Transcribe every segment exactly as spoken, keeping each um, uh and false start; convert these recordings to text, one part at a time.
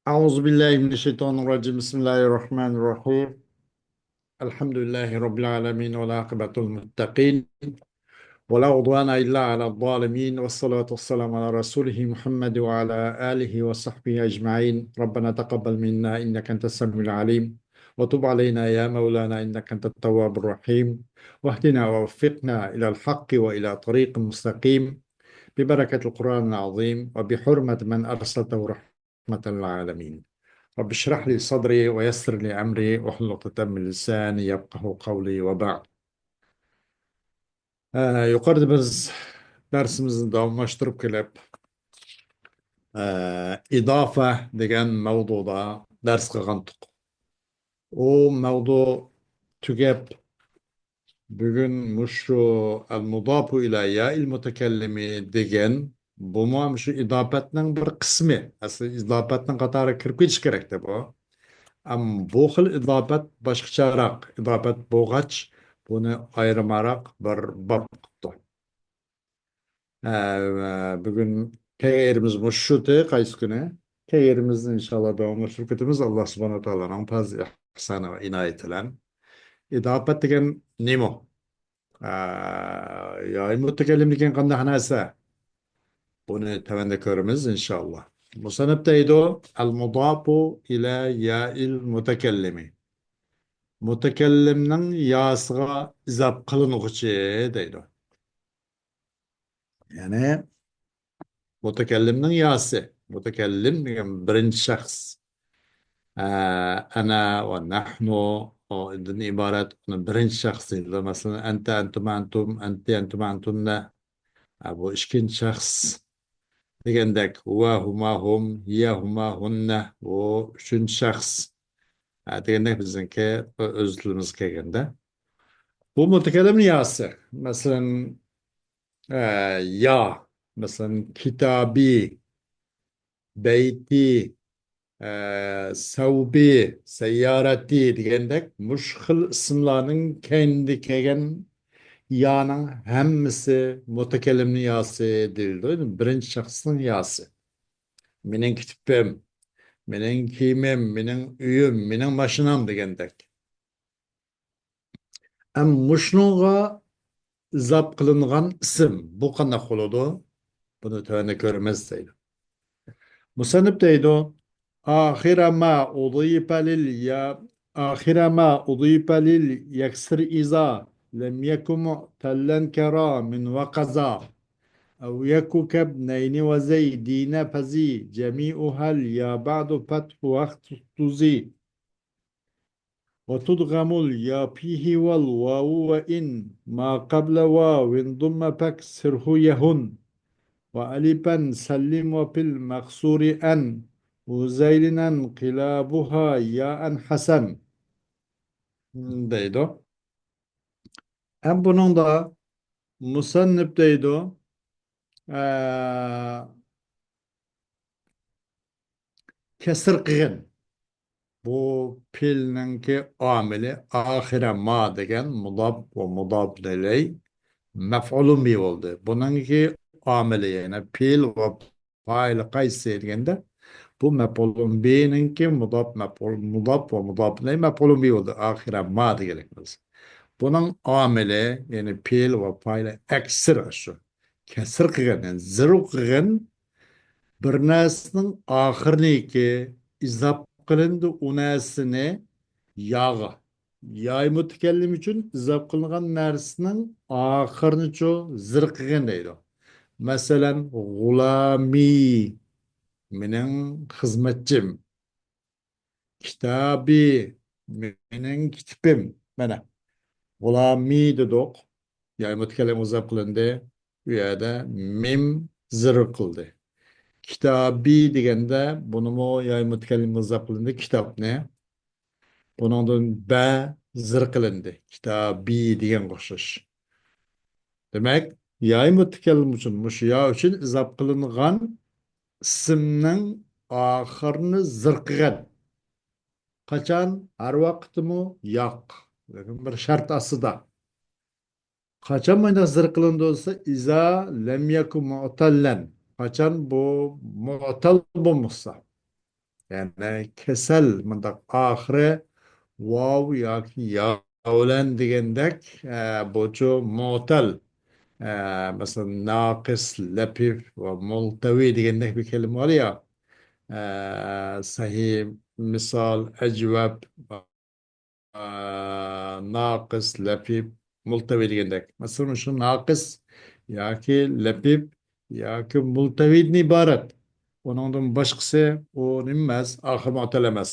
أعوذ بالله من الشيطان الرجيم. بسم الله الرحمن الرحيم. الحمد لله رب العالمين، والعاقبة للمتقين، ولا عدوان إلا على الظالمين، والصلاة والسلام على رسوله محمد وعلى آله وصحبه أجمعين. ربنا تقبل منا إنك أنت السميع العليم، وتب علينا يا مولانا إنك أنت التواب الرحيم، واهدنا ووفقنا إلى الحق وإلى طريق مستقيم، ببركة القرآن العظيم وبحرمة من أرسلته رحمة للعالمين. رب اشرح لي صدري ويسر لي أمري واحلل عقدة من لساني يفقهوا قولي وبعد. ئە، يۇقىرىدا بىز دەرسىمىزنى داۋاملاشتۇرۇپ كېلىپ، ئە، ئىداپە دېگەن مەۋزۇدا دەرس قىلغانتۇق. ئۇ مەۋزۇ تۈگەپ، بۈگۈن مۇشۇ ئەل مۇداپۇ ئىلە يائىل مۇتەكەللىمى دېگەن، بۇمۇ ھەم شۇ ئىداپەتنىڭ بىر قىسمى. ئەسلى ئىداپەتنىڭ قاتارىغا كىرىپ كېتىشى كېرەكتى بۇ. ئەمما بۇ خىل ئىداپەت باشقىچەراق ئىداپەت بولغاچ، بۇنى ئايرىماراق بىر باب قىپتۇ. ئە، بۈگۈن كەيرىمىز مۇشۇتى، قايسى كۈنى؟ كەيرىمىزنى ئىنشاللا داۋاملاشتۇرۇپ كېتىمىز. ئاللا سۇبھانەھۇ ۋە تائالانىڭ پەزلى ئېھسانى ۋە ئىنايىتى بىلەن. ئىداپەت دېگەن نېمە؟ ئە، يائىل مۇتەكەللىم دېگەن قانداق نەرسە؟ بۇنى تۆۋەندە كۆرىمىز ئىنشاللا. مۇسەننىپ دەيدۇ، ئەل مۇداپۇ ئىلە يائىل مۇتەكەللىمى. مۇتەكەللىمنىڭ ياسىغا ئىزاپ قىلىنغۇچى دەيدۇ. يەنى مۇتەكەللىمنىڭ ياسى. مۇتەكەللىم دېگەن بىرىنچى شەخس. ئە، ئەنە ۋە نەھنۇ، ئۇ دىن ئىبارەت، ئۇنى بىرىنچى شەخس دەيدۇ. مەسىلەن، ئەنتە، ئەنتۇما، ئەنتۇم، ئەنتى، ئەنتۇما، ئەنتۇننە. ئە، بۇ ئىككىنچى شەخس دېگەندەك، ھۇۋە، ھۇما، ھۇم، ھىيە، ھۇما، ھۇننە. بۇ ئۈچىنچى شەخس. ئە، دېگەندەك بىزنىڭكى ئۆ-، ئۆز تىلىمىزغا كەلگەندە. بۇ مۇتەكەللىمنىڭ ياسى. مەسىلەن، ئە، يا، مەسىلەن، كىتابى، بەيتى، ئە، سەۋبى، سەييارەتى دېگەندەك مۇشۇ خىل ئىسىملارنىڭ كەينىدە كەلگەن يانىڭ ھەممىسى مۇتەكەللىمنىڭ ياسى دېيىلىدۇ. بىرىنچى شەخسنىڭ ياسى. مېنىڭ كىتىپىم، مېنىڭ كىيىمىم، مېنىڭ ئۆيۈم، مېنىڭ ماشىنام دېگەندەك. ئەم مۇشۇنىڭغا ئىزاپ قىلىنغان ئىسىم، بۇ قانداق بولىدۇ؟ بۇنى تۆۋەندە كۆرىمىز دەيدۇ. مۇسەننىپ دەيدۇ، آخر ما أضيف لل يا، آخر ما أضيف لل يكسر إذا لم يك معتلا كرا من وقذا. أو يك كابنين وزيدين فزي جميعها اليا بعد فتح واختزي. وتدغم اليا فيه والواو وإن ما قبل واو ضم فاكسره يهن. وألفا سلم وفي المقصور أن وزيل انقلابها ياء حسن. دەيدۇ. ھەم بۇنىڭدا مۇسەننىپ دەيدۇ، ئە، كەسىر قىلغىن. بۇ پېئىلنىڭكى ئامىلى ئاخىرە ما دېگەن مۇداپ ۋە مۇداپ ئىلەي مەپئۇلۇن بى بولدى. بۇنىڭكى ئامىلى، يەنى پېئىل ۋە پائىلى قايسى دېگەندە، بۇ مەپئۇلۇن بىنىڭكى مۇداپ، مەپئۇل، مۇداپ ۋە مۇداپ ئىلەي مەپئۇلۇن بى بولدى. ئاخىرە ما دېگەنلىكىمىز. بۇنىڭ ئامىلى، يەنى پېئىل ۋە پائىلى ئەكسىر شۇ. كەسىر قىلغان، يەنى زىرۇ قىلغان بىر نەرسىنىڭ ئاخىرىنىكى ئىزاپ قىلىندى ئۇ نەرسىنى ياغا. يائى مۇتەكەللىم ئۈچۈن ئىزاپ قىلىنغان نەرسىنىڭ ئاخىرىنىچۇ زىر قىلغان دەيدۇ. مەسىلەن، غۇلامى، مېنىڭ خىزمەتچىم. كىتابى، مېنىڭ كىتىپىم. مانا، غۇلامى دېدۇق. يائى مۇتەكەللىم ئىزاپ قىلىندى. ئۇ يەردە مىم زىر قىلدى. كىتابى دېگەندە بۇنىمۇ يائى مۇتەكەللىم ئىزاپ قىلىندى، كىتابنى. بۇنىڭدىن بە زىر قىلىندى. كىتابى دېگەنگە ئوخشاش. دېمەك، يائى مۇتەكەللىم ئۈچۈن، مۇشۇ يا ئۈچۈن ئىزاپ قىلىنغان ئىسىمنىڭ ئاخىرىنى زىر قىلغان. قاچان؟ ھەر ۋاقىتتىمۇ؟ ياق. لېكىن بىر شەرت ئاستىدا. قاچان مۇنداق زىر قىلىنىدۇ دېسە، ئىزا لەم يەكۇ مۇئتەللەن. قاچان بۇ مۇئتەل بولمىسا. يەنى كېسەل، مۇنداق ئاخىرى ۋاۋ ياكى يا بىلەن دېگەندەك، ئە، بۇچۇ مۇتەل. ئە، مەسىلەن، ناقىس، لەپىف ۋە مۇلتەۋى دېگەندەك بىر كەلىمە بار يا. ئە، سەھىھ، مىسال، ئەجۋەب، ئە، ناقىس، لەپىپ، مۇلتەۋى دېگەندەك. مەسىلەن، شۇ ناقىس ياكى لەپىپ ياكى مۇلتەۋىدىن ئىبارەت. ئۇنىڭدىن باشقىسى ئۇ نېمە ئەمەس، ئاخىر مۇتەل ئەمەس.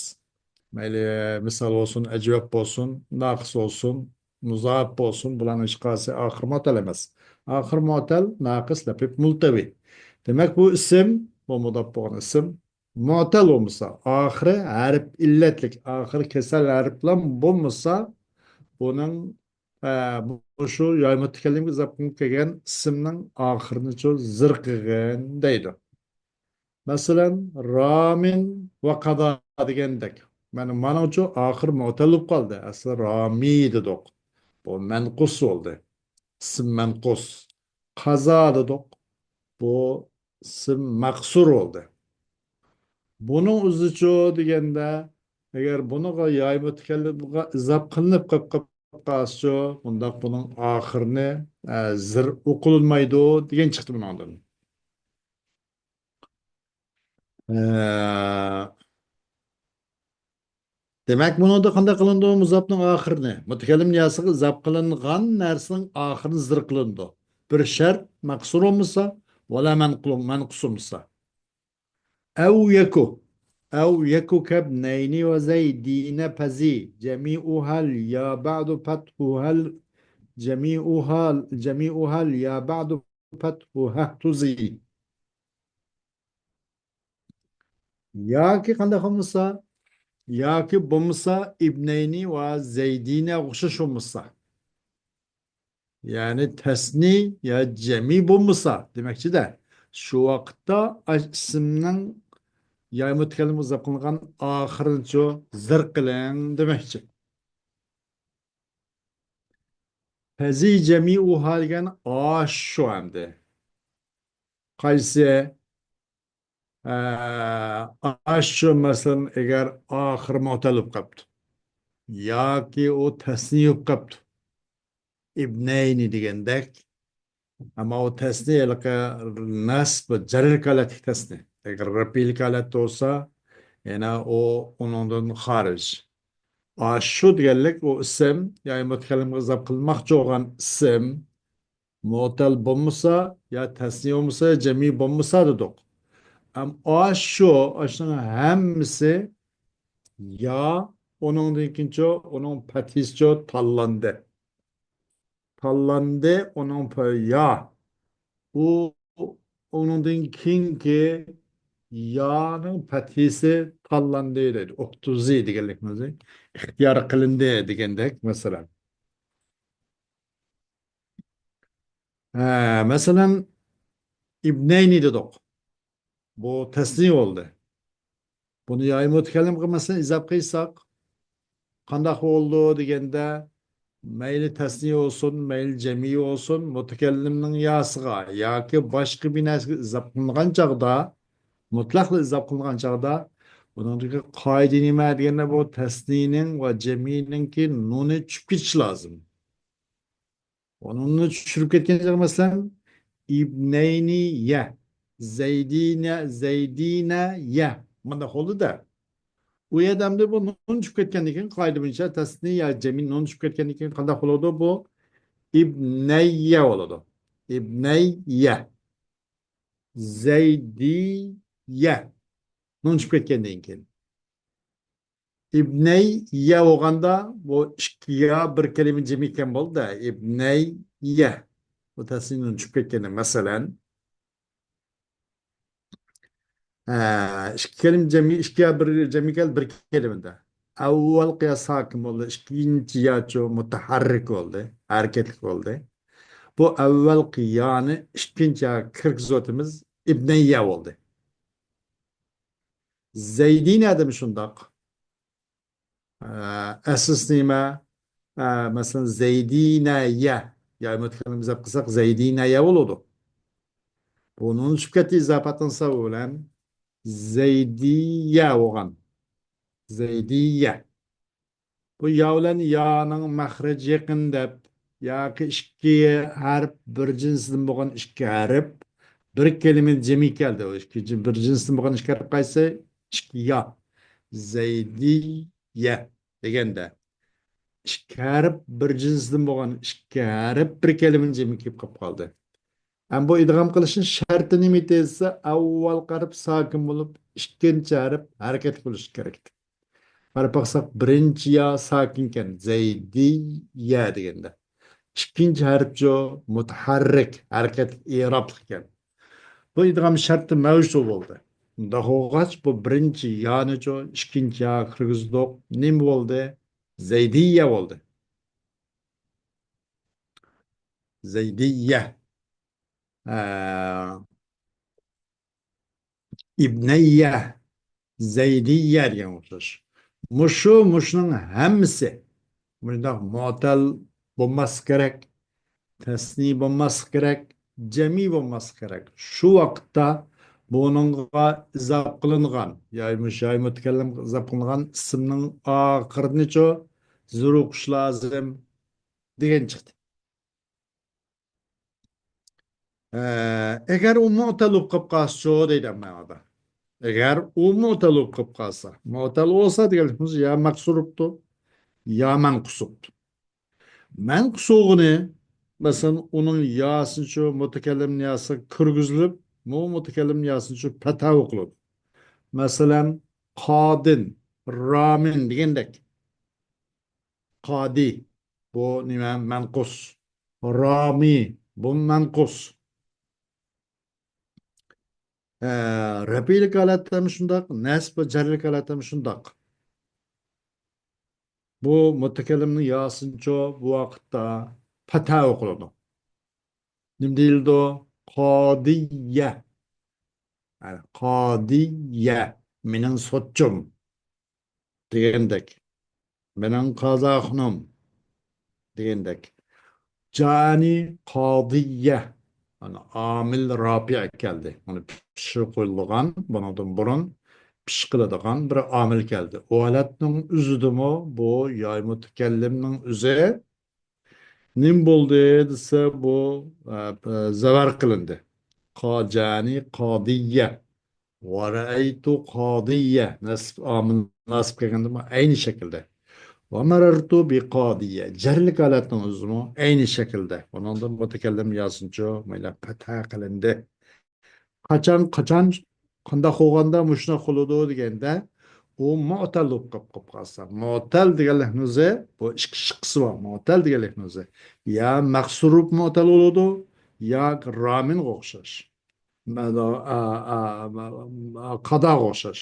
مەيلى مىسال بولسۇن، ئەجۋەب بولسۇن، ناقىس بولسۇن، مۇزائەپ بولسۇن، بۇلارنىڭ ھېچقايسى ئاخىر مۇتەل ئەمەس. ئاخىر مۇتەل ناقىس، لەپىپ، مۇلتەۋى. دېمەك، بۇ ئىسىم، بۇ مۇداپ بولغان ئىسىم، مۇتەل بولمىسا، ئاخىرى ھەرپ ئىللەتلىك، ئاخىرى كېسەل ھەرپ بىلەن بولمىسا، بۇنىڭ، ئە، بۇ شۇ ياي مۇتەكەللىمگە ئىزاپە قىلىنىپ كەلگەن ئىسىمنىڭ ئاخىرىنىچۇ زىرقىغىن دەيدۇ. مەسىلەن، رامىن ۋە قازا دېگەندەك. مانا، مانىڭچۇ ئاخىر مۇتەل بولۇپ قالدى. ئەسلى رامى دېدۇق. بۇ مەنقۇس بولدى. ئىسىم مەنقۇس. قازا دېدۇق. بۇ ئىسىم مەقسۇر بولدى. بۇنىڭ ئۆزىچۇ دېگەندە، ئەگەر بۇنىڭغا ياي مۇتەكەللىمغا ئىزاپ قىلىنىپ قېلىپ، قېلىپ قالسىچۇ، بۇنداق بۇنىڭ ئاخىرىنى، ئە، زىر ئوقۇلمايدۇ دېگەن چىقتى بۇنىڭدىن. ئە، دېمەك، بۇنىڭدا قانداق قىلىنىدۇ؟ مۇزاپنىڭ ئاخىرىنى، مۇتەكەللىم ياسىغا ئىزاپ قىلىنغان نەرسىنىڭ ئاخىرىنى زىر قىلىنىدۇ. بىر شەرت، مەقسۇر بولمىسا، ۋەلا مەنقۇ-، مەنقۇس بولمىسا. ئەۋ يەكۇ. ئەۋ يەكۇ كەبنەينى ۋە زەيدىنە پەزى. جەمىئۇھەل يا بەئدۇ پەتھۇھەل. جەمىئۇھەل، جەمىئۇھەل يا بەئدۇ پەتھۇ ھەھتۇزى. ياكى قانداق بولمىسا، ياكى بولمىسا ئىبنەينى ۋە زەيدىنە ئوخشاش بولمىسا. يەنى تەسنى يا جەمئىي بولمىسا دېمەكچىدە. شۇ ۋاقىتتا ئاش ئىسىمنىڭ ياي مۇتەكەللىمگە ئىزاپ قىلىنغان ئاخىرىنىچۇ زىر قىلىڭ دېمەكچى. پەزى جەمىئۇھا دېگەن ئاشۇ ئەمدى. قايسى؟ ئە، ئاشۇ، مەسىلەن، ئەگەر ئاخىرى مۇتەل بولۇپ قاپتۇ. ياكى ئۇ تەسنىي بولۇپ قاپتۇ. ئىبنەينى دېگەندەك. ئەمما ئۇ تەسنىي ھېلىقى نەسب، جەررىلىك ھالەتتىكى تەسنىي. ئەگەر رەپئىيلىك ھالەتتە بولسا، يەنە ئۇ ئۇنىڭدىن خارىج. ئاشۇ دېگەنلىك ئۇ ئىسىم، يەنى مۇتەكەللىمگە ئىزاپ قىلماقچى بولغان ئىسىم، مۇتەل بولمىسا، يا تەسنىي بولمىسا، يا جەمئىي بولمىسا دېدۇق. ئەم، ئاشۇ، ئاشۇنىڭ ھەممىسى يا، ئۇنىڭدىن كېيىنچۇ، ئۇنىڭ پەتھىسىچۇ تاللاندى. تاللاندى، ئۇنىڭ پە-، يا. ئۇ، ئۇنىڭدىن كېيىنكى يانىڭ پەتھىسى تاللاندى دەيدۇ. ئۇھتۇزى دېگەنلىكىمىز ئىختىيار قىلىندى دېگەندەك، مەسىلەن. ھە، مەسىلەن، ئىبنەينى دېدۇق. بۇ تەسنىي بولدى. بۇنى ياي مۇتەكەللىمگە، مەسىلەن، ئىزاپ قىلساق، قانداق بولىدۇ دېگەندە، مەيلى تەسنىي بولسۇن، مەيلى جەمئىي بولسۇن، مۇتەكەللىمنىڭ ياسىغا ياكى باشقا بىر نەرسىگە ئىزاپ قىلىنغان چاغدا، مۇتلەقلا ئىزاپ قىلىنغان چاغدا، بۇنىڭدىكى قائىدە نېمە دېگەندە، بۇ تەسنىينىڭ ۋە جەمئىينىڭكى نۇنى چۈشۈپ كېتىشى لازىم. ئۇنىڭنى چۈشۈرۈپ كەتكەن چاغدا، مەسىلەن، ئىبنەينىيە، زەيدىنە، زەيدىنەيە. مۇنداق بولدى-دە. ئۇ يەردە ئەمدى بۇ نۇن چۈشۈپ كەتكەندىن كېيىن، قائىدە بويىچە تەسنىيە، جەمئىي نۇن چۈشۈپ كەتكەندىن كېيىن قانداق بولىدۇ؟ بۇ ئىبنەييە بولىدۇ. ئىبنەييە. زەيدىيە. نۇن چۈشۈپ كەتكەندىن كېيىن. ئىبنەييە بولغاندا، بۇ ئىككى يا بىر كەلىمە جىم ئىكەن بولدى. ئىبنەييە. بۇ تەسنىي نۇن چۈشۈپ كەتكەندە، مەسىلەن، ھە، ئىككى كەلىمە جىم، ئىككى يا بىر جىم ئىكەن بىر كەلىمىدە. ئەۋۋەلقى يا ساكىن بولدى، ئىككىنچى ياچۇ مۇتەھەررىك بولدى، ھەرىكەتلىك بولدى. بۇ ئەۋۋەلقى يانى ئىككىنچى ياغا كىرگۈزۈۋاتىمىز، ئىبنەييە بولدى. زەيدىنەدىمۇ شۇنداق. ئە، ئەسلىسى نېمە؟ ئە، مەسىلەن، زەيدىنەيە. ياي مۇتەكەللىم ئىزاپ قىلساق، زەيدىنەيە بولىدۇ. بۇ نۇن چۈشۈپ كەتتى ئىزاپەتنىڭ سەۋەبى بىلەن. زەيدىيە بولغان. زەيدىيە. بۇ يا بىلەن يانىڭ مەخرەج يېقىن دەپ، ياكى ئىككى ھەرپ بىر جىنستىن بولغان ئىككى ھەرپ بىر كەلىمە جەمئىي كەلدى. ئۇ ئىككى جىن-، بىر جىنستىن بولغان ئىككى ھەرپ قايسى؟ ئىككى يا. زەيدىيە دېگەندە، ئىككى ھەرپ بىر جىنستىن بولغان ئىككى ھەرپ بىر كەلىمە جەمئىي كېلىپ قالدى. ئەمما بۇ ئىدغام قىلىشنىڭ شەرتى نېمە دېسە، ئاۋۋالقى ھەرپ ساكىن بولۇپ، ئىككىنچى ھەرپ ھەرىكەتلىك بولۇشى كېرەك. قاراپ باقساق، بىرىنچى يا ساكىنكەن، زەيدىيە دېگەندە. ئىككىنچى ھەرپچۇ مۇتەھەررىك، ھەرىكەتلىك ئېرابلىق ئىكەن. بۇ ئىدغام شەرتى مەۋجۇت بولدى. ئۇنداق بولغاچ، بۇ بىرىنچى يانىچۇ ئىككىنچى ياغا كىرگۈزدۇق. نېمە بولدى؟ زەيدىيە بولدى. زەيدىيە. ئە، ئىبنەييە، زەيدىيە دېگەن ئوخشاش. مۇشۇ، مۇشۇنىڭ ھەممىسى مۇشۇنداق مۇئتەل بولماسلىقى كېرەك، تەسنىي بولماسلىقى كېرەك، جەمئىي بولماسلىقى كېرەك. شۇ ۋاقىتتا بۇنىڭغا ئىزاپ قىلىنغان، يا مۇشۇ يا مۇتەكەللىمگە ئىزاپ قىلىنغان ئىسىمنىڭ ئاخىرىنىچۇ زېرۇ قويۇش لازىم دېگەن چىقتى. ئە، ئەگەر ئۇ مۇئتەل بولۇپ قېلىپ قالسىچۇ دەيدۇ مانا. ئەگەر ئۇ مۇئتەل بولۇپ قېلىپ قالسا، مۇئتەل بولسا دېگەنلىكىمىز يا مەقسۇر بوپتۇ، يا مەنقۇس بوپتۇ. مەنقۇس بولغىنى، مەسىلەن، ئۇنىڭ ياسىنىچۇ مۇتەكەللىم ياسىغا كىرگۈزۈلۈپ، مۇ مۇتەكەللىم ياسىنىچۇ پەتھە ئوقۇلىدۇ. مەسىلەن، قادىن، رامىن دېگەندەك. قادى، بۇ نېمە؟ مەنقۇس. رامى، بۇ مەنقۇس. ئە، رەپئىيلىك ھالەتتە ھەم شۇنداق، نەسب ۋە جەرلىك ھالەتتە ھەم شۇنداق. بۇ مۇتەكەللىمنىڭ ياسىنىچۇ بۇ ۋاقىتتا پەتھە ئوقۇلىدۇ. نېمە دېيىلىدۇ؟ قادىيە. يەنى قادىيە، مېنىڭ سوتچۇم دېگەندەك. مېنىڭ قازاخۇنۇم دېگەندەك. جانى قادىيە. مانا، ئامىل رافىئ كەلدى. مانا، پىشى قويۇلغان، بۇنىڭدىن بۇرۇن پىش قىلىدىغان بىر ئامىل كەلدى. ئۇ ھالەتنىڭ ئۆزىدىمۇ بۇ ياي مۇتەكەللىمنىڭ ئۆزى نېمە بولدى دېسە، بۇ، ئە، ئە، زەۋەر قىلىندى. قا-، جانى قادىيە. ۋەرەئەيتۇ قادىيە. نەسب، ئامىل ناسىب كەلگەندىمۇ ئەينى شەكىلدە. ۋەمەرەرتۇ بىقادىيە. جەرلىك ھالەتنىڭ ئۆزىمۇ ئەينى شەكىلدە. بۇنىڭدا مۇتەكەللىم ياسىنچۇ مانا پەتھە قىلىندى. قاچان، قاچان، قانداق بولغاندا مۇشۇنداق بولىدۇ دېگەندە، ئۇ مۇئتەل بولۇپ قاپ-، قاپ قالسا. مۇئتەل دېگەنلىكنىڭ ئۆزى، بۇ ئىككى شىققىسى بار. مۇئتەل دېگەنلىكنىڭ ئۆزى يا مەقسۇر بولۇپ مۇئتەل بولىدۇ، يا رامىنغا ئوخشاش. مەن-، ئا-، ئا-، ئا-، قاداغا ئوخشاش.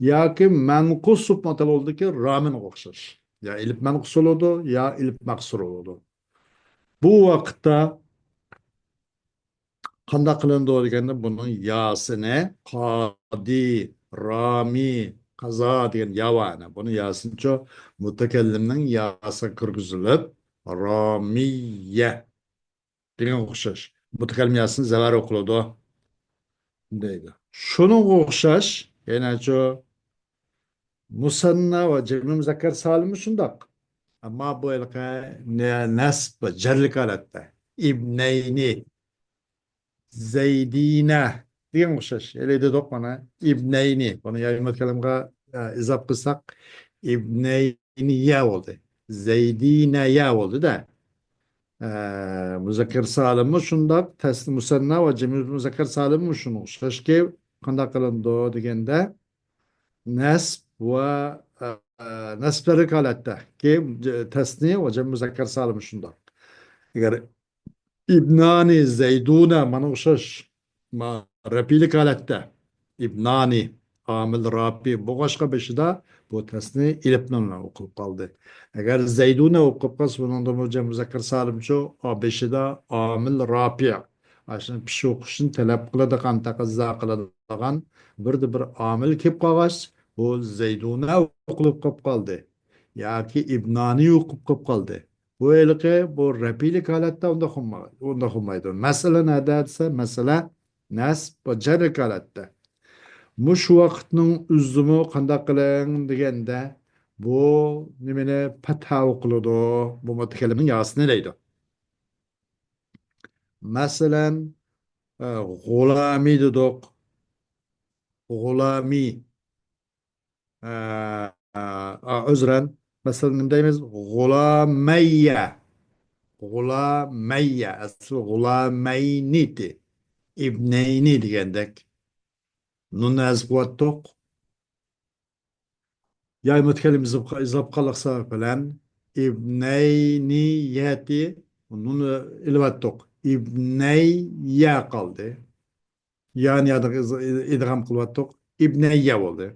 ياكى مەنقۇس بولۇپ مۇئتەل بولىدۇكى رامىنغا ئوخشاش. يا ئېلىپ مەنقۇس بولىدۇ، يا ئېلىپ مەقسۇر بولىدۇ. بۇ ۋاقىتتا قانداق قىلىنىدۇ دېگەندە، بۇنىڭ ياسىنى قادى، رامى، قازا دېگەن يا بار. بۇنىڭ ياسىنىچۇ مۇتەكەللىمنىڭ ياسىغا كىرگۈزۈلۈپ، رامىيە دېگەنگە ئوخشاش. مۇتەكەللىم ياسىنى زەۋەر ئوقۇلىدۇ دەيدۇ. شۇنىڭغا ئوخشاش يەنەچۇ مۇسەننا ۋە جەمئى مۇزەككەر سالىممۇ شۇنداق. ئەمما بۇ ھېلىقى نە-، نەسب ۋە جەرلىك ھالەتتە. ئىبنەينى، زەيدىنە دېگەنگە ئوخشاش. ھېلى دېدۇق مانا، ئىبنەينى. بۇنى ياي مۇتەكەللىمغا، ئە، ئىزاپ قىلساق، ئىبنەينىيە بولدى. زەيدىنەيە بولدى-دە. ئە، مۇزەككەر سالىممۇ شۇنداق، تەس-، مۇسەننا ۋە جەمئى مۇزەككەر سالىممۇ شۇنىڭغا ئوخشاشكى، قانداق قىلىنىدۇ دېگەندە، نەسب ۋە، ئە، نەسبلىرلىك ھالەتتە، كېيىن ج-، تەسنىيە ۋە جەمئى مۇزەككەر سالىممۇ شۇنداق. ئەگەر ئىبنانى زەيدۇنە مانا ئوخشاش، ما-، رەپئىيلىك ھالەتتە. ئىبنانى، ئامىل رافىئ بولغاچقا بېشىدا بۇ تەسنىيە ئېلىپ نۇن بىلەن ئوقۇلۇپ قالدى. ئەگەر زەيدۇنە ئوقۇپ قالسا، بۇنىڭدا بۇ جەمئى مۇزەككەر سالىمچۇ، ئا، بېشىدا ئامىل رافىئ. ئاشۇنى پىش ئوقۇشنى تەلەپ قىلىدىغان، تەقەززا قىلىدىغان بىردە بىر ئامىل كېلىپ قالغاچ، بۇ زەيدۇنە ئوقۇلۇپ قېلىپ قالدى. ياكى ئىبنانى ئوقۇپ قېلىپ قالدى. بۇ ھېلىقى، بۇ رەپئىيلىك ھالەتتە ئۇنداق بولما-، ئۇنداق بولمايدۇ. مەسىلە نەدە دېسە، مەسىلە نەسب ۋە جەرلىك ھالەتتە. مۇشۇ ۋاقىتنىڭ ئۆزىمۇ قانداق قىلىڭ دېگەندە، بۇ نېمىنى پەتھا ئوقۇلىدۇ، بۇ مۇتەكەللىمنىڭ ياسىنى دەيدۇ. مەسىلەن، ئە، غۇلامى دېدۇق. غۇلامى. ئە، ئە، ئە، ئۆزرەن، مەسىلەن، نېمە دەيمىز؟ غۇلامەييە. غۇلامەييە. ئەسلى غۇلامەينى ئىدى. ئىبنەينى دېگەندەك. نۇننى ھەزىپ قىلىۋەتتۇق. ياي مۇتەكەللىم ئىزاپ قالغانلىق سەۋەبى بىلەن ئىبنەينىيەتى نۇننى ئېلىۋەتتۇق. ئىبنەييە قالدى. يانى يادىغا ئىز-، ئىدغام قىلىۋەتتۇق. ئىبنەييە بولدى.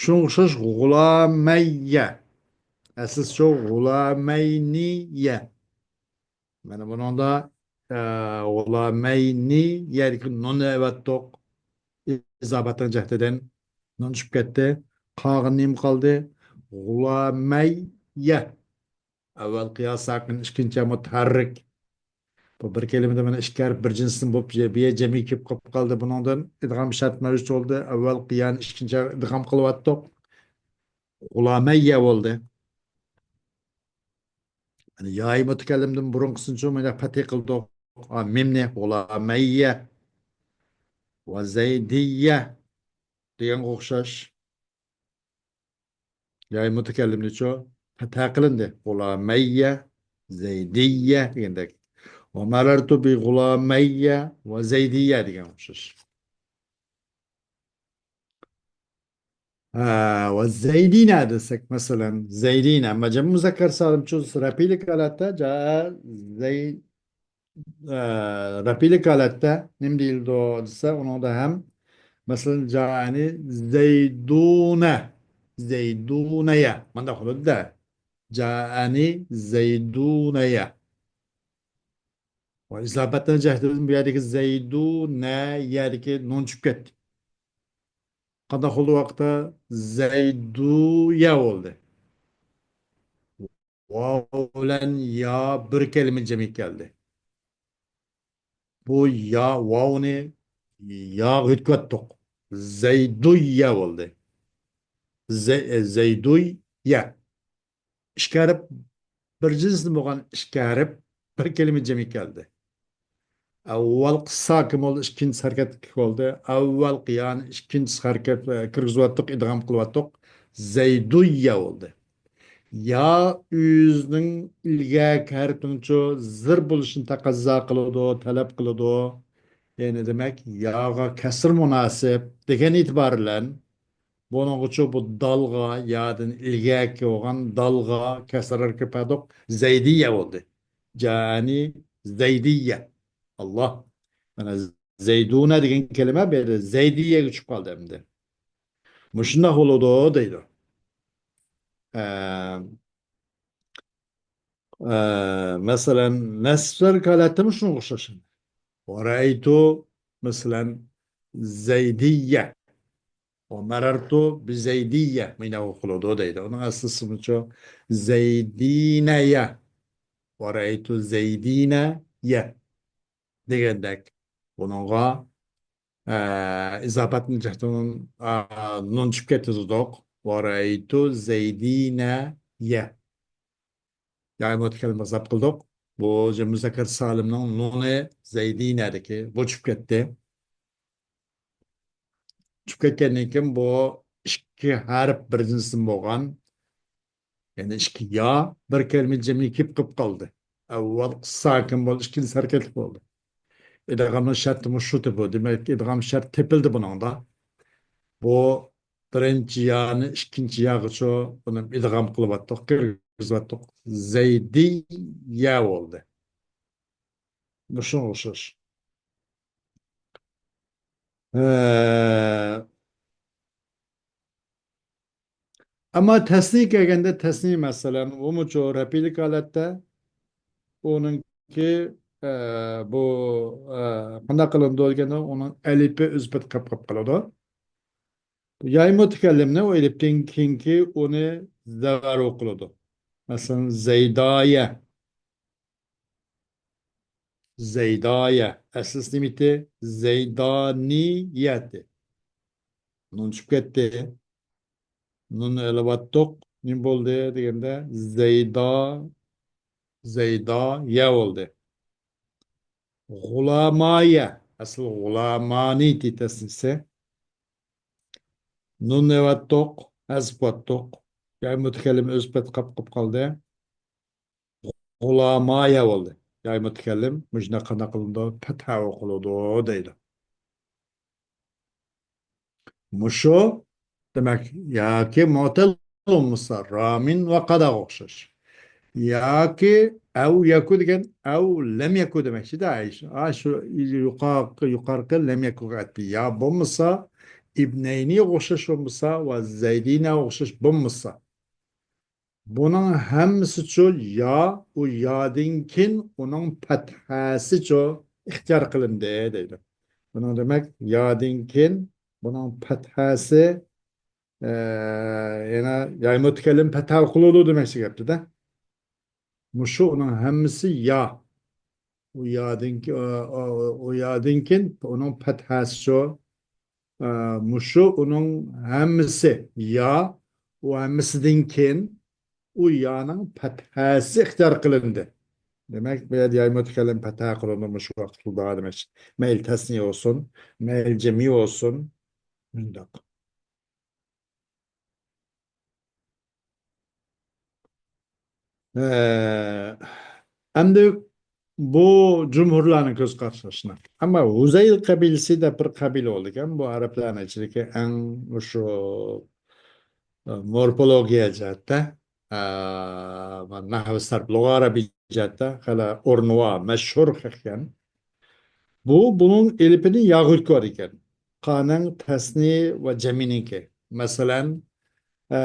شۇنىڭغا ئوخشاش غۇلامەييە. ئەسلىسىچۇ غۇلامەينىيە. مانا بۇنىڭدا، ئە، غۇلامەينى يەردىكى نۇننى ئەۋەتتۇق. ئىزاپەتنىڭ جەھىتىدىن نۇن چۈشۈپ كەتتى. قالغىنى نېمە قالدى؟ غۇلامەييە. ئەۋۋەلقى يا ساكىن، ئىككىنچى يا مۇتەھەررىك. بۇ بىر كەلىمىدە مانا ئىككى ھەرپ بىر جىنستىن بولۇپ، بىر يەر جەمئىي كېلىپ قالىپ قالدى. بۇنىڭدىن ئىدغام شەرت مەۋجۇت بولدى. ئەۋۋەلقى يانى ئىككىنچى ياغا ئىدغام قىلىۋەتتۇق. غۇلامەييە بولدى. ياي مۇتەكەللىمدىن بۇرۇنقىسىنىچۇ مانا پەتھى قىلدۇق. ئا، مىمنى غۇلامەييە ۋە زەيدىييە دېگەنگە ئوخشاش. ياي مۇتەكەللىمنىچۇ پەتھە قىلىندى. غۇلامەييە، زەيدىييە دېگەندەك. ۋە مەرەرتۇ بى غۇلامەييە ۋە زەيدىييە دېگەنگە ئوخشاش. ھە، ۋە زەيدىنە دېسەك، مەسىلەن، زەيدىنە، ئەمما جەمئى مۇزەككەر سالىمچۇ رەپئىيلىك ھالەتتە، جائە زەي-، ئە، رەپئىيلىك ھالەتتە نېمە دېيىلىدۇ دېسە، ئۇنىڭدا ھەم، مەسىلەن، جائەنى زەيدۇنە، زەيدۇنەيە، مانداق بولىدۇ-دە. جائەنى زەيدۇنەيە. ۋە ئىزاپەتنىڭ جەھىتىدىن بۇ يەردىكى زەيدۇ، نە، يەدىكى نۇن چۈشۈپ كەتتى. قانداق بولدى ۋاقىتتا؟ زەيدۇيە بولدى. ۋاۋ بىلەن يا بىر كەلىمە جەمئىي كەلدى. بۇ يا، ۋاۋنى ياغا يۆتكەۋەتتۇق. زەيدۇيە بولدى. زەي-، زەيدۇيە. ئىككى ھەرپ بىر جىنستىن بولغان ئىككى ھەرپ بىر كەلىمە جەمئىي كەلدى. ئەۋۋەلقى ساكىن بولدى، ئىككىنچىسى ھەرىكەتلىك بولدى. ئەۋۋەلقى يانى ئىككىنچىسى ھەرىكەت، كىرگۈزۈۋەتتۇق، ئىدغام قىلىۋەتتۇق. زەيدۇييە بولدى. يا ئۆزىنىڭ ئىلگەركى ھەرپىنىڭچۇ زېر بولۇشىنى تەقەززا قىلىدۇ، تەلەپ قىلىدۇ. يەنى دېمەك، ياغا كەسرە مۇناسىپ دېگەن ئېتىبار بىلەن بۇنىڭغىچۇ بۇ دالغا، يادىن ئىلگەركى بولغان دالغا كەسرە كىرىپ بەردۇق، زەيدىيە بولدى. جائەنى زەيدىيە. ئاللا. مانا زەيدۇنە دېگەن كەلىمە بۇ يەردە زەيدىيەگە چۈشۈپ قالدى ئەمدى. مۇشۇنداق بولىدۇ دەيدۇ. ئە، ئە، مەسىلەن، نەسب ھالەتتىمۇ شۇنىڭغا ئوخشاش. ۋە رەئەيتۇ، مەسىلەن، زەيدىيە. ۋە مەرەرتۇ بىزەيدىيە. مۇنداق ئوقۇلىدۇ دەيدۇ. ئۇنىڭ ئەسلىسىمۇچۇ؟ زەيدىنەيە. ۋە رەئەيتۇ زەيدىنەيە دېگەندەك. بۇنىڭغا، ئە، ئىزاپەتنىڭ جەھىتىدىن، ئە، نۇن چۈشۈپ كەتتى دېدۇق. ۋە رەئەيتۇ زەيدىنەيە. ياي مۇتەكەللىم ئىزاپ قىلدۇق. بۇ جەمئى مۇزەككەر سالىمنىڭ نۇنى زەيدىنەدىكى بۇ چۈشۈپ كەتتى. چۈشۈپ كەتكەندىن كېيىن بۇ ئىككى ھەرپ بىر جىنستىن بولغان، يەنى ئىككى يا بىر كەلىمە جەمئىي كېلىپ قېلىپ قالدى. ئەۋۋەل ساكىن بولدى، ئىككىنچىسى ھەرىكەتلىك بولدى. ئىدغامنىڭ شەرتى مۇشۇ تېپىلدى. دېمەك، ئىدغام شەرت تېپىلدى بۇنىڭدا. بۇ بىرىنچى يانى ئىككىنچى ياغىچۇ بۇنى ئىدغام قىلىۋاتتۇق، كىرگۈزۈۋاتتۇق. زەيدىيە بولدى. مۇشۇنىڭغا ئوخشاش. ھە. ئەمما تەسنىيە كەلگەندە، تەسنىيە، مەسىلەن، ئۇمۇچۇ رەپئىيلىك ھالەتتە، ئۇنىڭكى، ئە، بۇ، ئە، قانداق قىلىنىدۇ دېگەندە، ئۇنىڭ ئەلىپى ئۆز پېتى قېلىپ قېلىپ قالىدۇ. ياي مۇتەكەللىمنى ئۇ ئېلىپتىن كېيىنكى ئۇنى زەۋەر ئوقۇلىدۇ. مەسىلەن، زەيدايە. زەيدايە. ئەسلىسى نېمىتى؟ زەيدانىيەتى. نۇن چۈشۈپ كەتتى. نۇننى ئېلىۋاتتۇق. نېمە بولدى دېگەندە، زەيدا، زەيدا يە بولدى. غۇلامايە، ئەسلى غۇلامانى تېتەسنىسى. نۇن ئېلىۋاتتۇق، ھەزىپ قىلىۋاتتۇق. ياي مۇتەكەللىم ئۆز پەتى قاپقىپ قالدى. غۇلامايە بولدى. ياي مۇتەكەللىم مۇشۇنداق قانداق قىلىنىدۇ؟ پەتھە ئوقۇلىدۇ دەيدۇ. مۇشۇ، دېمەك، ياكى مۆتەل بولمىسا، رامىن ۋە قاداغا ئوخشاش. ياكى ئەۋ يەكۇ دېگەن، ئەۋ لەم يەكۇ دېمەكچىدە. ئاي، شۇ، ئاي، شۇ يۇقارقى، يۇقارقى لەم يەكۇغا ئەتتى. يا بولمىسا، ئىبنەينىگە ئوخشاش بولمىسا ۋە زەيدىنەگە ئوخشاش بولمىسا. بۇنىڭ ھەممىسىچۇ يا، ئۇ يادىن كېيىن ئۇنىڭ پەتھەسىچۇ ئىختىيار قىلىندى دەيدۇ. بۇنىڭ دېمەك، يادىن كېيىن بۇنىڭ پەتھەسى، ئە، يەنە ياي مۇتەكەللىم پەتھە قىلىدۇ دېمەكچى گەپتە-دە. مۇشۇ ئۇنىڭ ھەممىسى يا. ئۇ يادىن كېيىن، ئۇ، ئۇ، ئۇ يادىن كېيىن ئۇنىڭ پەتھەسىچۇ، ئە، مۇشۇ ئۇنىڭ ھەممىسى يا، ئۇ ھەممىسىدىن كېيىن ئۇ يانىڭ پەتھەسى ئىختىيار قىلىندى. دېمەك، بۇ يەردە ياي مۇتەكەللىم پەتھە قىلىنىدۇ مۇشۇ ۋاقىتتا دېمەكچى. مەيلى تەسنىيە بولسۇن، مەيلى جەمئىي بولسۇن، مۇنداق. ئە، ئەمدى بۇ جۇمھۇرلارنىڭ كۆز قارىشى شۇنداق. ئەمما ھۇزەيل قەبىلىسى دەپ بىر قەبىلە بولىدىكەن. بۇ ئەرەبلەرنىڭ ئىچىدىكى ئەڭ مۇشۇ، ئە، مورفولوگىيە جەھەتتە، ئە، نەھۋ سەرپ، لۇغە ئەرەبىي جەھەتتە خېلى ئورنىۋا، مەشھۇر خەق ئىكەن. بۇ، بۇنىڭ ئېلىپىنى ياغا ئۆتكۈزىدىكەن. قانىڭ تەسنى ۋە جەمئىنىڭكى. مەسىلەن، ئە،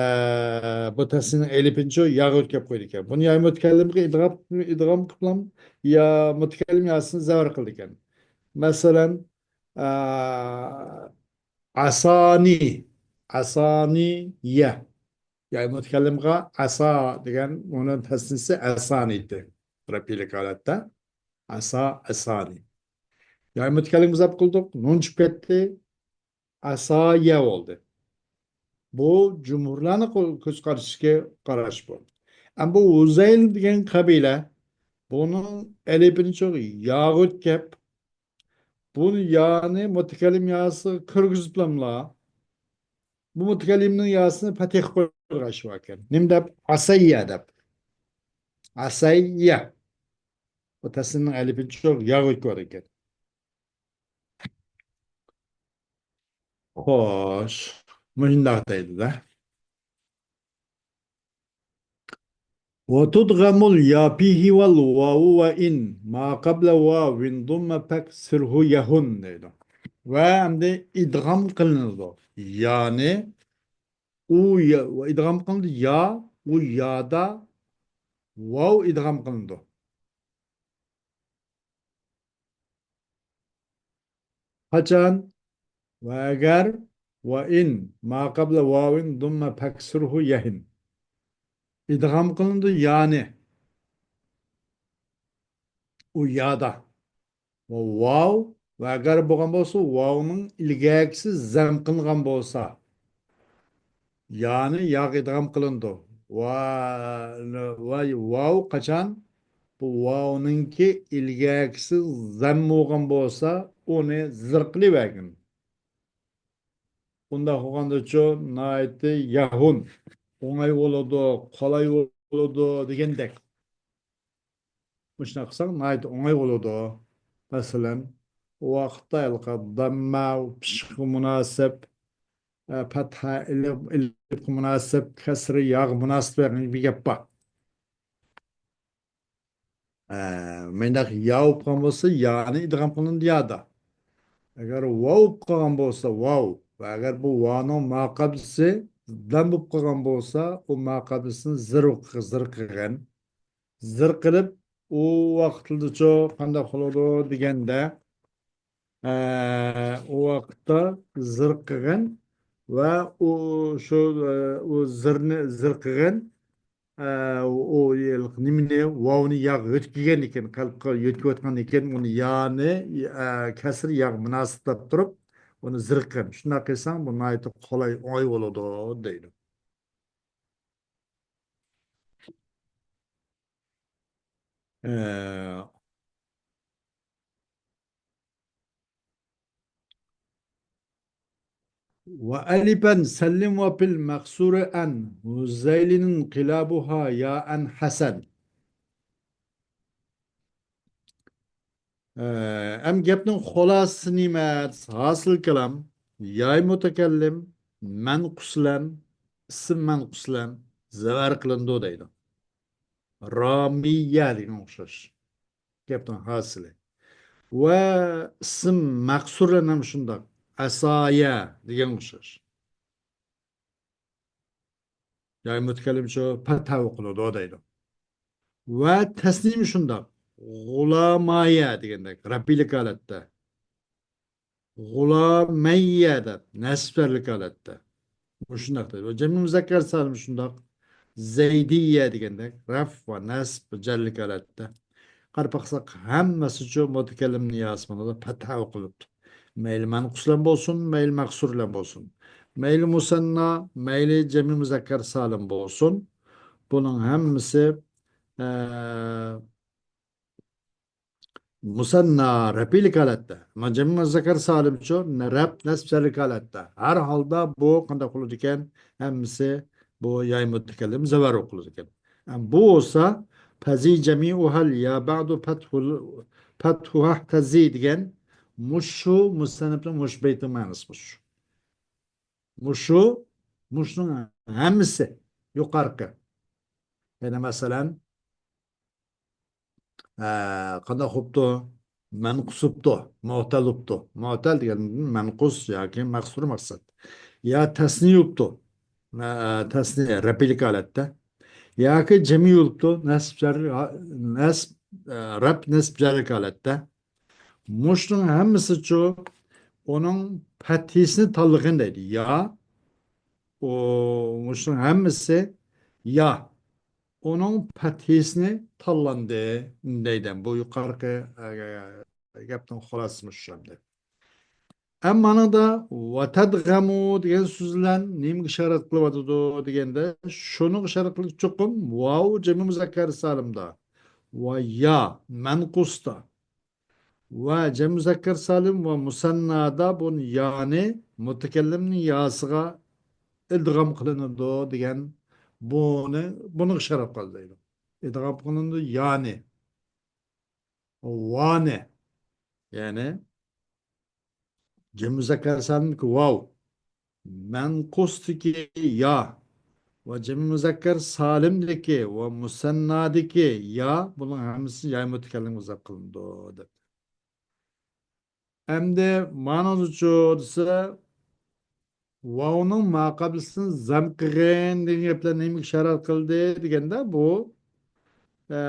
بۇ تەسنىنىڭ ئېلىپىنىچۇ ياغا ئۆتكۈزۈپ قويىدىكەن. بۇنى ياي مۇتەكەللىمگە ئىدغام، ئىدغام قىلىپلام، يا مۇتەكەللىم ياسىنى زەۋەر قىلىدىكەن. مەسىلەن، ئە، ئاسانى، ئاسانى يە. ياي مۇتەكەللىمغا ئاسا دېگەن، ئۇنىڭ تەسنىسى ئاسانى ئىدى. رەپئىيلىك ھالەتتە. ئاسا، ئاسانى. ياي مۇتەكەللىمگە زەپ قىلدۇق، نۇن چۈشۈپ كەتتى. ئاسايە بولدى. بۇ جۇمھۇرلارنىڭ قو-، كۆز قارىشىدىكى قاراش بۇ. ئەمما بۇ ھۇزەيل دېگەن قەبىلە بۇنىڭ ئەلىپىنى چوق ياغا ئۆتكەپ، بۇنى يانى مۇتەكەللىم ياسىغا كىرگۈزۈپلاملا، بۇ مۇتەكەللىمنىڭ ياسىنى پەتھە قىلىپ قويغان ئىش باركەن. نېمە دەپ؟ ئاسەييە دەپ. ئاسەييە. بۇ تەسنىنىڭ ئەلىپىنى چوق ياغا ئۆتكۈزۈۋاتىدىكەن. خوش. مۇشۇنداق دەيدۇ-دە. وتدغم اليا فيه والواو وإن ما قبل واو ضم فاكسره يهن دەيدۇ. ۋە ئەمدى ئىدغام قىلىنىدۇ. يانى ئۇ يا-، ئىدغام قىلىنىدۇ. يا، ئۇ يادا ۋاۋ ئىدغام قىلىنىدۇ. قاچان؟ ۋە ئەگەر، ۋە ئىن، ما قەبلە ۋاۋىن دۇممە پەكسۇرھۇ يەھىن. ئىدغام قىلىنىدۇ، يانى. ئۇ يادا. ۋە ۋاۋ، ۋە ئەگەر بولغان بولسا، ۋاۋنىڭ ئىلگەركىسى زەم قىلىنغان بولسا، يانى ياغا ئىدغام قىلىنىدۇ. ۋا، ۋا، ۋاۋ قاچان؟ بۇ ۋاۋنىڭكى ئىلگەركىسى زەم بولغان بولسا، ئۇنى زىر قىلىۋەرگىن. ئۇنداق بولغاندىچۇ ناھايىتى يەھۇن، ئوڭاي بولىدۇ، قولاي بولىدۇ دېگەندەك. مۇشۇنداق قىلساڭ ناھايىتى ئوڭاي بولىدۇ. مەسىلەن، ئۇ ۋاقىتتا ھېلىقى داممە، پىشقا مۇناسىپ، ئە، پەتھە، ئېلىپ، ئېلىپقا مۇناسىپ، كەسرى ياغا مۇناسىپ دېگەن بىر گەپ بار. ئە، مۇنداق يا بولۇپ قالغان بولسا، يانى ئىدغام قىلىنىدۇ يادا. ئەگەر ۋاۋ بولۇپ قالغان بولسا، ۋاۋ. ۋە ئەگەر بۇ ۋانىڭ ماقابلىسى دام بولۇپ قالغان بولسا، ئۇ ماقابلىسىنى زىر، زىر قىلغان. زىر قىلىپ، ئۇ ۋاقىتلىدىچۇ قانداق بولىدۇ دېگەندە، ئە، ئۇ ۋاقىتتا زىر قىلغان ۋە ئۇ شۇ، ئە، ئۇ زىرنى زىر قىلغان، ئە، ئۇ نېمىنى، ۋاۋنى ياغا يۆتكىگەن ئىكەن، قەلبقا يۆتكىۋاتقان ئىكەن، ئۇنى يانى، ئە، كەسرى ياغا مۇناسىپ دەپ تۇرۇپ، ئۇنى زىرقىن. شۇنداق قىلساڭ، بۇ ناھايىتى قولاي، ئوڭاي بولىدۇ، دەيدۇ. ئە، وألفا سلم وفي المقصور أن هذيل انقلابها ياء حسن. ئە، ئەم گەپنىڭ خۇلاسىسى نېمە؟ ھاسىل كالام، ياي مۇتەكەللىم، مەنقۇس بىلەن، ئىسىم مەنقۇس بىلەن زەۋەر قىلىنىدۇ دەيدۇ. رامىيە دېگەن ئوخشاش. گەپنىڭ ھاسىلى. ۋە ئىسىم مەقسۇر بىلەن ھەم شۇنداق. ئەسايە دېگەن ئوخشاش. ياي مۇتەكەللىم شۇ پەتھە ئوقۇلىدۇ دەيدۇ. ۋە تەسنىيمۇ شۇنداق. غۇلامايە دېگەندەك، رەپئىيلىك ھالەتتە. غۇلامەييە دەپ، نەسب جەرلىك ھالەتتە. مۇشۇنداق دەيدۇ. جەمئىي مۇزەككەر سالىم شۇنداق. زەيدىيە دېگەندەك، رەف ۋە نەسب جەرلىك ھالەتتە. قاراپ باقساق، ھەممىسىچۇ مۇتەكەللىمنىڭ ياسى مانا پەتھە ئوقۇلۇپتۇ. مەيلى مەنقۇس بىلەن بولسۇن، مەيلى مەقسۇر بىلەن بولسۇن. مەيلى مۇسەننا، مەيلى جەمئىي مۇزەككەر سالىم بولسۇن. بۇنىڭ ھەممىسى، ئە، مۇسەننا، رەپئىيلىك ھالەتتە. ئەمما جەمئىي مۇزەككەر سالىمچۇ، رەپ نەسب جەرلىك ھالەتتە. ھەر ھالدا بۇ قانداق بولىدىكەن؟ ھەممىسى بۇ ياي مۇتەكەللىم زەۋەر ئوقۇلىدىكەن. ئەم، بۇ بولسا، فزي جميعها اليا بعد فتح، فتحها اهتزي دېگەن مۇشۇ مۇسەننىپنىڭ مۇشۇ بەيتىنىڭ مەنىسى مۇشۇ. مۇشۇ، مۇشۇنىڭ ھەممىسى يۇقارقى. يەنى مەسىلەن، ئە، قانداق بوپتۇ؟ مەنقۇس بوپتۇ، مۇئتەل بوپتۇ. مۇئتەل دېگەن مەنقۇس ياكى مەقسۇر مەقسەت. يا تەسنىيە بوپتۇ. ئە، تەسنىيە، رەپئىيلىك ھالەتتە. ياكى جەمئىي بوپتۇ، نەسب جەر، نەسب، ئە، رەپ نەسب جەرلىك ھالەتتە. مۇشۇنىڭ ھەممىسىچۇ ئۇنىڭ پەتھىسىنى تاللىغىن دەيدۇ. يا، ئۇ، مۇشۇنىڭ ھەممىسى يا، ئۇنىڭ پەتھىسىنى تاللاندى دەيدۇ. بۇ يۇقارقى، ئە، گەپنىڭ خۇلاسىسى مۇشۇ ئەمدى. ئەمما مانىڭدا ۋەتەدغەمۇ دېگەن سۆز بىلەن نېمىگە ئىشارەت قىلىۋاتىدۇ دېگەندە، شۇنىڭغا ئىشارەت قىلىش چوقۇم ۋاۋ جەمئىي مۇزەككەر سالىمدا ۋە يا مەنقۇستا ۋە جەمئىي مۇزەككەر سالىم ۋە مۇسەننادا بۇ يانى مۇتەكەللىمنىڭ ياسىغا ئىدغام قىلىنىدۇ دېگەن بۇنى، بۇنىڭغا ئىشارەت قىلىدۇ. ئىدغام قىلىنىدۇ يانى. ۋانى. يەنى جەمئىي مۇزەككەر سالىمدىكى ۋاۋ، مەنقۇستىكى يا ۋە جەمئىي مۇزەككەر سالىمدىكى ۋە مۇسەننادىكى يا، بۇنىڭ ھەممىسى ياي مۇتەكەللىمگە ئىزاپ قىلىنىدۇ دەپ. ئەمدى مانىڭدىچۇ دېسە، ۋاۋنىڭ ماقابلىسىنى زەم قىلغىن دېگەن گەپلەر نېمىگە ئىشارەت قىلدى دېگەندە، بۇ، ئە،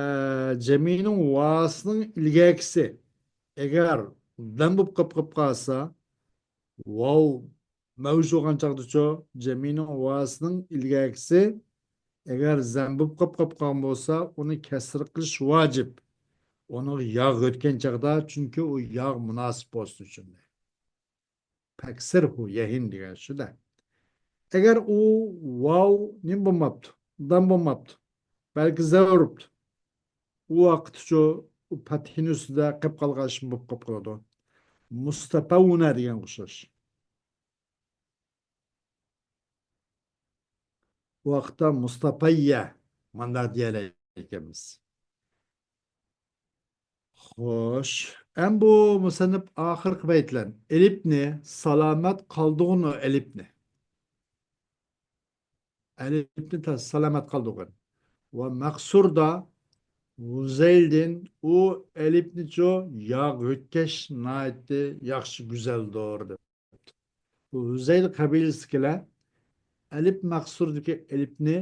جەمئىينىڭ ۋاسىنىڭ ئىلگەركىسى ئەگەر زەم بولۇپ قاپ، قاپ قالسا، ۋاۋ مەۋجۇت بولغان چاغدىچۇ، جەمئىينىڭ ۋاسىنىڭ ئىلگەركىسى ئەگەر زەم بولۇپ قاپ، قاپ قالغان بولسا، ئۇنى كەسرە قىلىش ۋاجىپ. ئۇنىڭغا ياغ ئۆتكەن چاغدا، چۈنكى ئۇ ياغ مۇناسىپ بولسۇن ئۈچۈن. پەكسىرھۇ يەھىن دېگەن شۇ-دە. ئەگەر ئۇ ۋاۋ نېمە بولماپتۇ؟ دام بولماپتۇ. بەلكى زەۋ ئۇرۇپتۇ. ئۇ ۋاقىتتىچۇ ئۇ پەتھىنىڭ ئۈستىدە قېپ قالغان ئىشمۇ بولۇپ قاپ قالىدۇ. مۇستەپەۋنە دېگەنگە ئوخشاش. ئۇ ۋاقىتتا مۇستەپەييە مانداق دېيەلەيدىكەنمىز. خوش. ئەمدى بۇ مۇسەننىپ ئاخىرقى بەيتلەرنى، ئەلىپنى سالامەت قالدۇرغىن، ئەلىپنى. ئەلىپنى تا-، سالامەت قالدۇرغىن. ۋە مەقسۇردا ھۇزەيلدىن ئۇ ئەلىپنىچۇ ياغ يۆتكەش ناھايىتى ياخشى، گۈزەلدۇر، دەپ. بۇ ھۇزەيل قەبىلىسىدىكىلەر ئەلىپ مەقسۇردىكى ئەلىپنى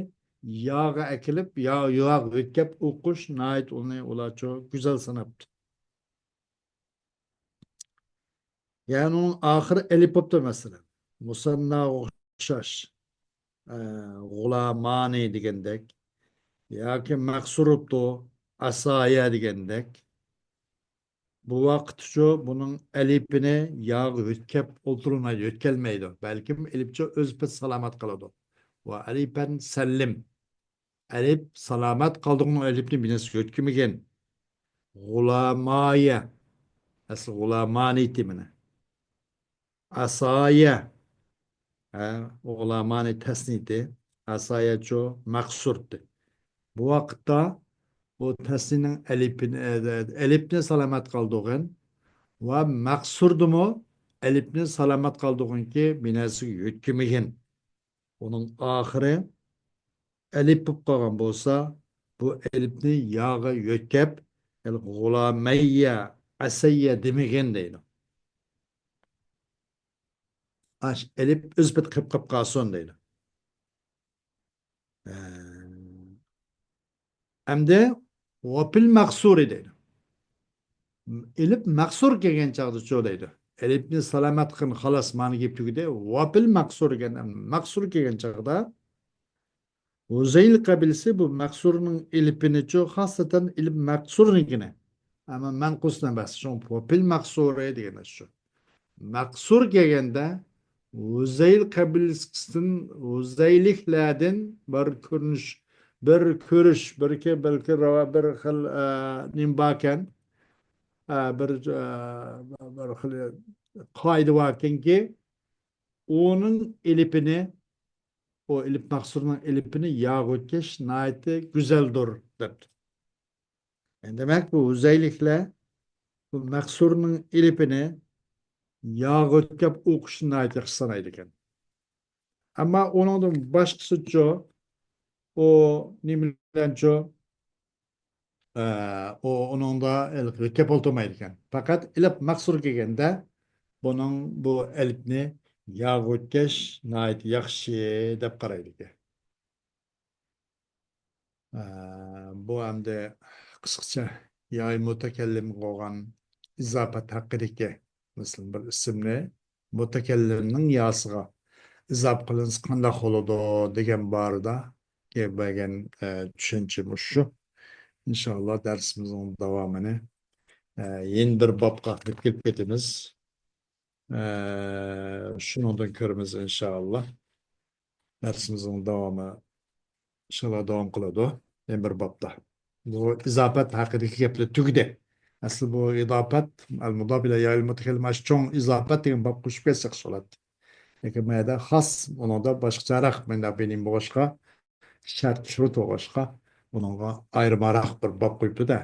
ياغا ئەكېلىپ، يا-، ياغ يۆتكەپ ئوقۇش ناھايىتى ئۇنى ئۇلارچۇ گۈزەل ساناپتۇ. يەنى ئۇنىڭ ئاخىرى ئەلىپ بوپتۇ، مەسىلەن. مۇسەنناغا ئوخشاش. ئە، غۇلامانى دېگەندەك. ياكى مەقسۇر بوپتۇ، ئەسايە دېگەندەك. بۇ ۋاقىتتىچۇ بۇنىڭ ئەلىپىنى ياغا يۆتكەپ ئولتۇرمايدۇ، يۆتكەلمەيدۇ. بەلكىم ئەلىپچۇ ئۆز پېتى سالامەت قالىدۇ. ۋە ئەلىپەن سەللىم. ئەلىپ سالامەت قالدى، ئۇنىڭ ئەلىپنى بىناسى يۆتكىمىگىن. غۇلامايە. ئەسلى غۇلامانى ئىدى مانا. ئاسايە. ھە، غۇلامانى تەسنىيىتى. ئاسايەچۇ مەقسۇرتى. بۇ ۋاقىتتا بۇ تەسنىينىڭ ئەلىپىنى، ئەلىپنى سالامەت قالدۇرغىن ۋە مەقسۇردىمۇ ئەلىپنى سالامەت قالدۇرغىنكى، بىناسىغا يۆتكىمىگىن. ئۇنىڭ ئاخىرى ئەلىپ بولۇپ قالغان بولسا، بۇ ئەلىپنى ياغا يۆتكەپ، يەنى غۇلامەييە، ئەسەييە دېمىگىن دەيدۇ. ئاش ئەلىپ ئۆز پېتى قېلىپ قېلىپ قالسۇن دەيدۇ. ئە، ئەمدى ۋاپىل مەقسۇرى دەيدۇ. ئەلىپ مەقسۇر كەلگەن چاغدىچۇ دەيدۇ. ئەلىپنى سالامەت قىلغىن، خالاس، مانا گەپ تۈگىدى. ۋاپىل مەقسۇر دېگەن، مەقسۇر كەلگەن چاغدا ھۇزەيل قەبىلىسى بۇ مەقسۇرنىڭ ئېلىپىنىچۇ، خاسسەتەن ئېلىپ مەقسۇرنىڭكىنى. ئەمما مەنقۇسنى ئەمەس، شۇڭا پوپىل مەقسۇرى دېگەن شۇ. مەقسۇر كەلگەندە ھۇزەيل قەبىلىسىدىن، ھۇزەيلىكلەردىن بىر كۆرۈنۈش، بىر كۆرۈش، بىر كە-، بىر كە-، بىر خىل، ئە، نېمە باركەن، ئە، بىر، ئە، بىر خىل قائىدە باركەنكى، ئۇنىڭ ئېلىپىنى، ئۇ ئېلىپ مەقسۇرنىڭ ئېلىپىنى ياغا ئۆتكەش ناھايىتى گۈزەلدۇر، دەپتۇ. دېمەك، بۇ ھۇزەيلىكلەر بۇ مەقسۇرنىڭ ئېلىپىنى ياغا ئۆتكەپ ئوقۇشنى ناھايىتى ياخشى سانايدىكەن. ئەمما ئۇنىڭدىن باشقىسىچۇ، ئۇ نېمە بىلەنچۇ، ئە، ئۇ، ئۇنىڭدا ھېلىقى گەپ ئولتۇرمايدىكەن. پەقەت ئېلىپ مەقسۇر كەلگەندە بۇنىڭ بۇ ئەلىپنى ياغا ئۆتكەش ناھايىتى ياخشى دەپ قارايدىكەن. ئە، بۇ ئەمدى قىسقىچە ياي مۇتەكەللىمگە بولغان ئىزاپەت ھەققىدىكى، مەسىلەن، بىر ئىسىمنى مۇتەكەللىمنىڭ ياسىغا ئىزاپە قىلىنسا قانداق بولىدۇ دېگەن بارىدا بەرگەن، ئە، چۈشەنچە مۇشۇ. ئىنشائاللا دەرسىمىزنىڭ داۋامىنى، ئە، يەنە بىر بابقا يەتكۈزۈپ كېتىمىز. ئە، شۇنىڭدىن كۆرىمىز ئىنشائاللا. دەرسىمىزنىڭ داۋامى ئىنشائاللا داۋام قىلىدۇ. يەنە بىر بابتا. بۇ ئىزاپەت ھەققىدىكى گەپلەر تۈگىدى. ئەسلى بۇ ئىزاپەت، ئەل مۇداپ ئىلە يايىل مۇتەكەللىم، ئاشۇ چوڭ ئىزاپەت دېگەن باب قوشۇپ كەتسەك بولاتتى. لېكىن بۇ يەردە خاس، ئۇنىڭدا باشقىچەرەك مۇنداق بىلىم بولغاچقا، شەرت شۇرۇت بولغاچقا، ئۇنىڭغا ئايرىماراق بىر باب قويۇپتۇ-دە.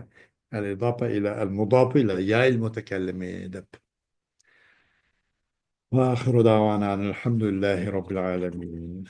ئەل ئىزاپە ئىلە ئەل مۇداپى ئىلە يايىل مۇتەكەللىمى دەپ. وآخر دعوانا أن الحمد لله رب العالمين.